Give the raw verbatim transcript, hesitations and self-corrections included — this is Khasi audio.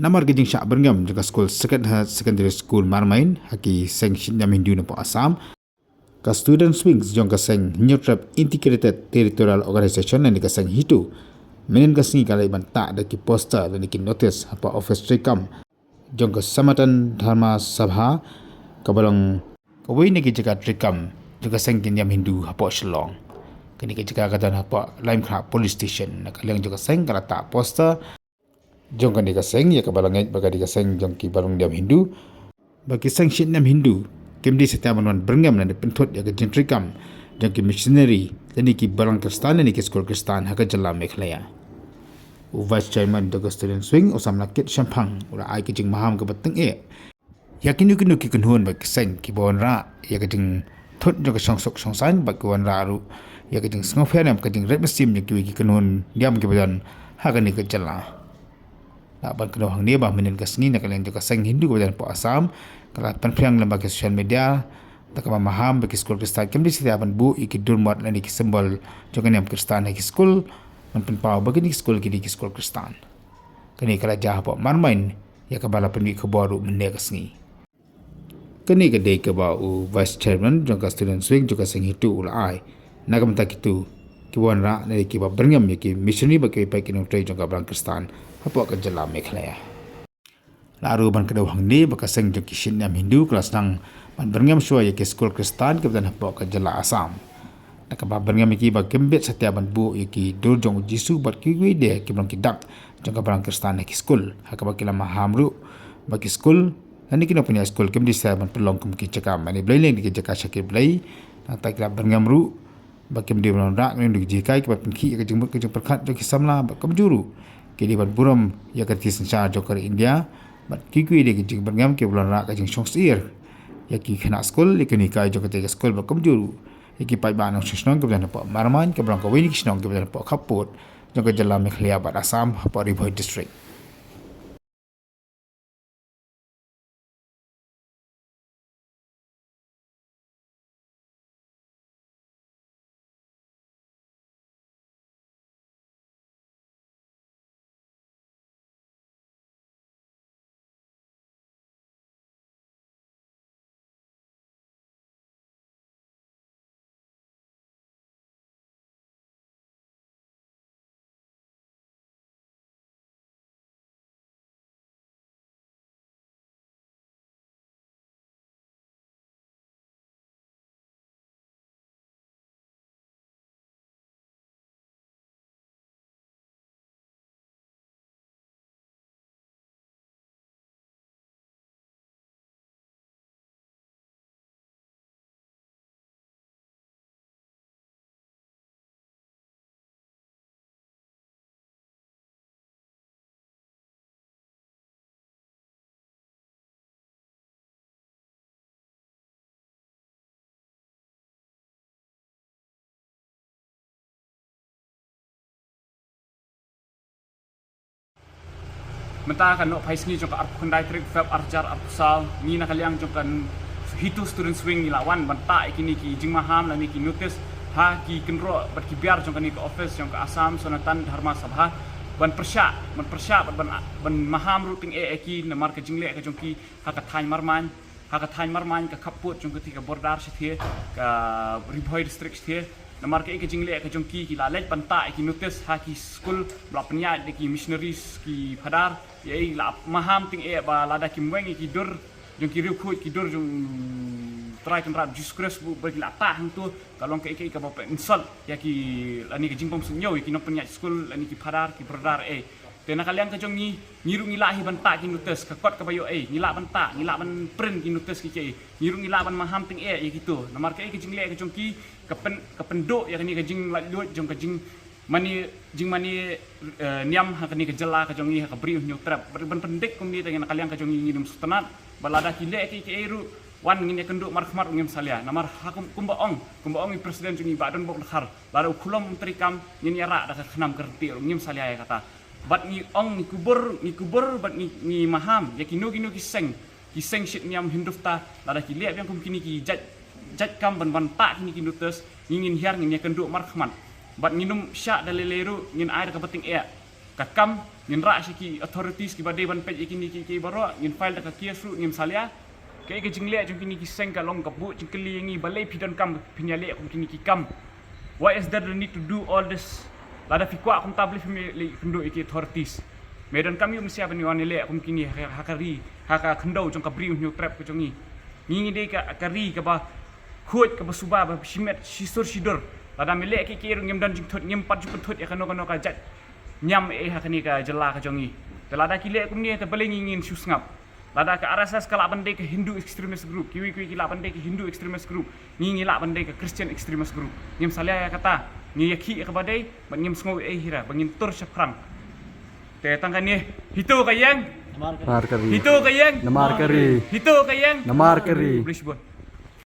Namar ka jingshah byrngem jong ka skul Sacred Heart Secondary School Marmain ha ki seng shitniam Hindu napoh Assam, ka Students Wing jong ka seng Hynñiewtrep Integrated Territorial Organization lane ka seng HITO mynhynnin ka sngi ka la leit ban tah da ki poster lane ki notice hapoh office treikam jong ka Sanatan Dharma Sabha, kaba long kawei na ki jaka treikam jong ka seng ki niam Hindu hapoh Shillong. Kane ka jaka ka don hapoh Laitumkhrah Police Station. Na ka liang jong ka seng ka la tah poster jong kane ka seng ïa kaba la ngeit ba ka dei ka seng jong kiba long niam Hindu, ba ki seng shitniam Hindu kim dei satia ban wan byrngem lane pynthut ïa ka jingtreikam jong ki missionary lane ki balang Khristan lane ki skul Khristan ha ka jylla Meghalaya. U Vice Chairman jong ka Students Wing, u Samla Kit Shemphang, u la ai ka jingmaham kaba tyngeh ïa kino kino ki kynhun bad ki seng kiba wanrah ïa ka jingthut jong ka shongsuk shongsaiñ bad ki wanrah ruh ïa ka jingsngewpher ne ka jingrit mynsiem jong kiwei ki kynhun niam kiba don ha kane ka jylla. Lah ban kdew hangne ba mynhynnin ka sngi na ka liang jong ka seng Hindu kaba don hapoh Assam ka la pynphriang lyngba ki social media da kaba maham ba ki skul Khristan kim dei satia ban buh ïa ki durmot lane ki symbol jong ka niam Khristan ha ki skul, ban pynpaw ba kine ki skul ki dei ki skul Khristan. Kane ka la jia hapoh Marmain, ïa kaba la pynmih khubor ruh mynne ka sngi. Kane ka dei kaba u Vice Chairman jong ka Students Wing jong ka seng HITO u la ai na ka bynta kito kiba wanrah ne kiba byrngem ïa ki missionary bad kiwei pat ki nongtrei jong ka balang Khristan hapoh ka jylla Meghalaya. Lah ruh ban kdew hangne ba ka seng jong ki shitniam Hindu ka la sdang ban byrngem shuwa ïa ki skul Khristan kiba don hapoh ka jylla Assam, da kaba byrngem ïa ki ba kim bit satia ban buh ïa ki dur jong u Jisu bad kiwei de kiba long ki dak jong ka balang Khristan ha ki skul, ha kaba ki la maham ruh ba ki skul lane ki nongpynïaid skul kim dei satia ban pynlong kum ki jaka mane blei lane ki jaka shakri blei. Nangta ki la byrngem ruh ba kim dei ban wanrah kine ki jinghikai kiba pynkhih ïa ka jingmut ka jingpyrkhat jong ki samla bad kumjuh ruh ki dei ban burom ïa ka riti synshar jong ka ri India bad kiwei de ki jingbyrngem kiba wanrah ka jingshongsyier ïa ki khynnah skul, ïa ki nonghikai jong katei ka skul bad kumjuh ruh ïa ki paidbah nongshong shnong kiba don hapoh Marmain kaba long kawei na ki shnong kiba don hapoh khappud jong ka jylla Meghalaya bad Assam hapoh Ri Bhoi District. Mynta ka nohphai sngi jong ka arphew khyndai tarik Feb arhajar arphew saw, ngi na ka liang jong ka HITO Students Wing ngi la wan ban tah ïa kine ki jingmaham lane ki notice ha ki kynroh bad ki biar jong kane ka office jong ka Assam Sanatan Dharma Sabha ban pyrshah, ban pyrshah bad ban, ban maham ruh tyngeh ïa ki namar ka jingleh ka jong ki ha ka thaiñ Marmain, ha ka thaiñ Marmain ka khappud jong kata ka border shathie, ka Ri Bhoi District shathie. Namar kaei ka jingleh ka jong ki, ki la leit ban tah ïa ki notice ha ki skul ba la pynïaid da ki missionaries ki phadar, ïa i la maham tyngeh ba lada kim weng ïa ki dur jong ki riewkhuid, ki dur jong Trai Kynrad Jisu Khrist ba ki la tah hangto, ka long kaei kaei kaba pyninsult ïa ki lane ka jingbymsuidñiew ïa ki nongpynïaid skul lane ki phadar ki brother eh. Te na ka liang ka jong ngi, ngi ruh ngi lah hi ban tah ki notice, ka kot kaba ïoh ei, ngi lah ban tah, ngi lah ban print ki notice ki kiei, ngi ruh ngi lah ban maham tyngeh ïa kito. Namar kaei ka jingleh ka jong ki, ka pyn, ka pynduh ïa kane ka jinglaitluid jong ka jingmane, jingmane, eh, niam ha kane ka jylla ka jong ngi, ha ka Bri u Hynñiewtrep. Bad ban pyndik kumne te na ka liang ka jong ngi ngin ym sngewtynnat ba lada ki leh kiei kiei ruh, wan ngin ïakynduh markhmat ruh ngim salia. Namar ha kum, kumba ong, kumba ong i president jong ngi Bah Donbok Dkhar, lada u Khulom um treikam, ngin ïarah da ka khnam ka ryntieh ruh ngim salia ïa kata. Bad ngi ong, ngi kubur, ngi kubur bad ngi, ngi maham ïa kino kino ki seng, ki seng shitniam Hindutva, lada ki leh biang kum kine ki jait, jait kam ban, ban tah kine ki notice, ngi ngin hiar, ngin ïakynduh markhmat. Bad ngin ym shah da lei lei ruh, ngin ai da kaba tyngeh. Ka kam ngin rah sha ki authorities kiba dei ban peit ïa kine ki, ki baroh, ngin file da ka case ruh, ngim salia. Kaei ka jingleh jong kine ki seng ka long ka buh jingkylli ïa ngi, balei phi donkam phin ïaleh kum kine ki kam? Why is there the need to do all this? Lada phi kwah kumta, balei phim leh kynduh ïa ki authorities? Me donkam ïa u mynsiem ban ïaleh kum kine ha, ha ka ri, ha ka khyndew jong ka Bri u Hynñiewtrep ka jong ngi. Ngi ngi dei ka, ka ri kaba khuid, kaba suba, ba shimet shisur shidur. Lada me leh kiei kiei ruh ngim don jingthut, ngim pat ju pynthut ïa kano kano ka jait niam ei ha kane ka jylla ka jong ngi. Te lada ki leh kumne, te balei ngi ngin shu sngap? Lada ka R S S ka lah ban dei ka Hindu extremist group, kiwei kiwei ki lah ban dei ka Hindu extremist group, ngi ngi lah ban dei ka Christian extremist group. Ngim salia ïa kata, ngi ïakhih ïa kaba dei, bad ngim sngew ei hi ruh ba ngin tur shaphrang. Te tang kane, hito ka ïeng, Namar ka ri. Hito ka ïeng, Namar ka ri. Hito ka ïeng. Namar ka ri. Khublei shibun.